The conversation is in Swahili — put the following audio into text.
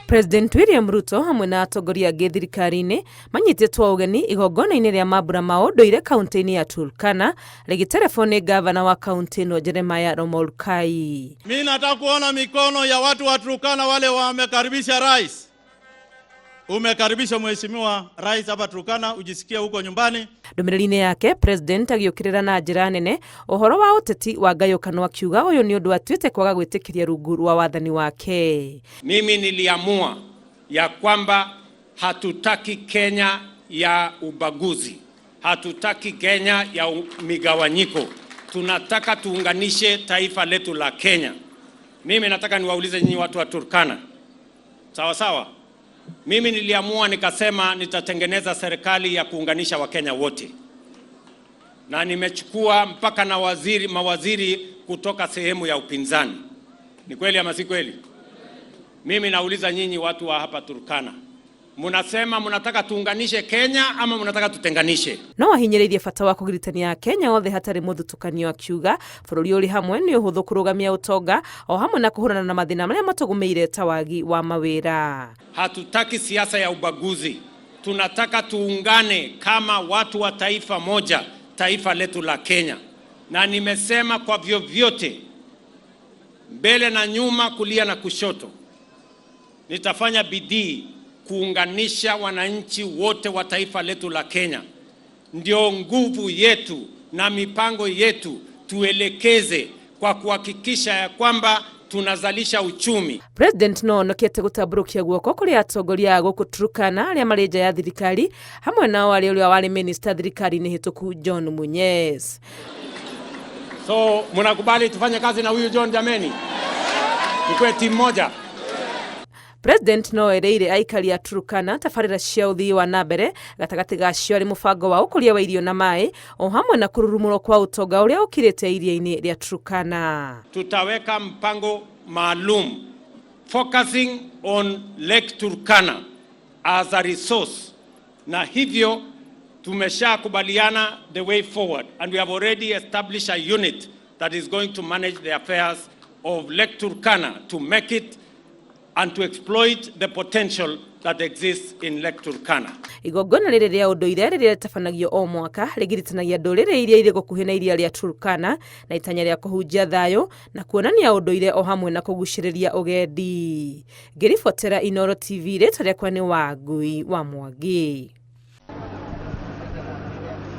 President William Ruto hamwe na atongoria angĩ thirikari-inĩ manyitĩtwo ũgeni igongona-inĩ rĩa mambura ma ũndũire kaunti-inĩ ya Turkana rĩgĩterebwo nĩ ngavana wa kaunti ĩno Jeremiah Lomolkai. Mi nataka kuona mikono ya watu wa Turkana wale wamekaribisha rais. Umekaribisha mheshimiwa rais hapa Turkana, ujisikie huko nyumbani. Ndũmĩrĩri-inĩ yake, President agĩũkĩrĩra na njĩra nene ũhoro wa ũteti wa ngayũkano akiuga ũyũ nĩ ũndũ atuĩte kwaga gwĩtĩkĩria rungu rwa wathani wake. Mimi niliamua ya kwamba hatutaki Kenya ya ubaguzi, hatutaki Kenya ya migawanyiko. Tunataka tuunganishe taifa letu la Kenya. Mimi nataka niwaulize nyinyi watu wa Turkana, sawa sawa? Mimi niliamua nikasema nitatengeneza serikali ya kuunganisha Wakenya wote, na nimechukua mpaka na mawaziri kutoka sehemu ya upinzani. Ni kweli ama si kweli? Mimi nauliza nyinyi watu wa hapa Turkana, munasema munataka tuunganishe Kenya ama munataka tutenganishe? No ahinyĩrĩirie bata wa kũgiritania Akenya othe hatarĩ mũthutũkanio, akiuga bũrũri ũrĩ hamwe nĩ ũhũthũ kũrũgamia ũtonga o hamwe na kũhũrana na mathĩna marĩa matũgũmĩire ta wagi wa mawĩra. Hatutaki siasa ya ubaguzi, tunataka tuungane kama watu wa taifa moja, taifa letu la Kenya. Na nimesema kwa vyovyote, mbele na nyuma, kulia na kushoto, nitafanya bidii kuunganisha wananchi wote wa taifa letu la Kenya. Ndio nguvu yetu na mipango yetu tuelekeze kwa kuhakikisha ya kwamba tunazalisha uchumi. President no onokete gũtambũrũkia guoko kũrĩ atongoria a gũkũ Turkana arĩa marĩ nja ya thirikari, hamwe nao arĩ ũrĩa warĩ minista thirikari-inĩ hĩtũku John Munyes. So mnakubali tufanye kazi na huyu John jameni? Tukue timu moja. President no erĩire aikari a Turkana tabarĩra cia ũthii wa na mbere, gatagatĩ gacio arĩ mũbango wa ũkũria wa irio na maĩ o hamwe na kũrurumũrwo kwa ũtonga ũrĩa ũkirĩte iria-inĩ rĩa Turkana. Tutaweka mpango maalum focusing on Lake Turkana as a resource, na hivyo tumeshakubaliana the way forward and we have already established a unit that is going to manage the affairs of Lake Turkana to make it and to exploit the potential that exists in Lake Turkana. Igongona rĩrĩ rĩa ũndũire rĩrĩa rĩtabanagio o mwaka rĩgiritanagia ndũrĩrĩ iria irĩ gũkuhĩ na iria rĩa Turkana na itanya rĩa kũhunjia thayũ na kuonania ũndũire o hamwe na kũgucĩrĩria ũgendi. Ngĩribotera Inooro TV, rĩtwa rĩakwa nĩ Wangui wa Mwangi.